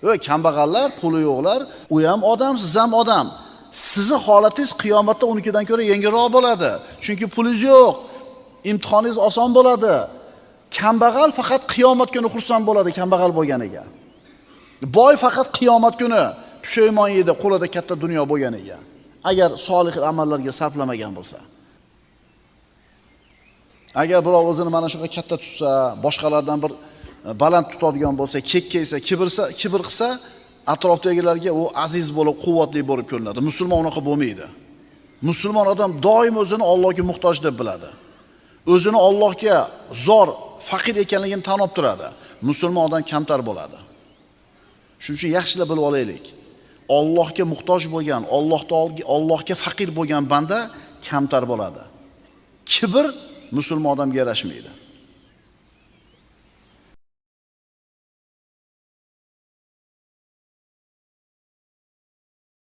Yo'q, kambag'allar, puli yo'qlar, u ham odam, siz ham odam. Sizni holatingiz qiyomatda unikidan ko'ra yengilroq bo'ladi. Chunki pulingiz yo'q, imtihoningiz oson bo'ladi. Kambag'al faqat qiyomat kuni xursand bo'ladi kambag'al bo'lganiga. Boy faqat qiyomat kuni pushaymon yeydi, qo'lida katta dunyo bo'lganiga. Agar solih amallarga sarflamagan bo'lsa. Agar birov o'zini mana shunaqa katta tutsa, boshqalardan bir baland tutadigan bo'lsa, kekkaysa, kibirsa, kibr qilsa, atrofdagilarga u aziz bo'lib, quvvatli bo'lib ko'rinadi. Musulmon unaqa bo'lmaydi. Musulmon odam doim o'zini Allohga muhtoj deb biladi. O'zini Allohga zor, faqir ekanligini tan olib turadi. Musulmon odam kamtar bo'ladi. Shuning uchun yaxshilab bilib olaylik. Allohga muhtoj bo'lgan, Allohga faqir bo'lgan banda kamtar bo'ladi. Kibr musulmon odamga yarashmaydi.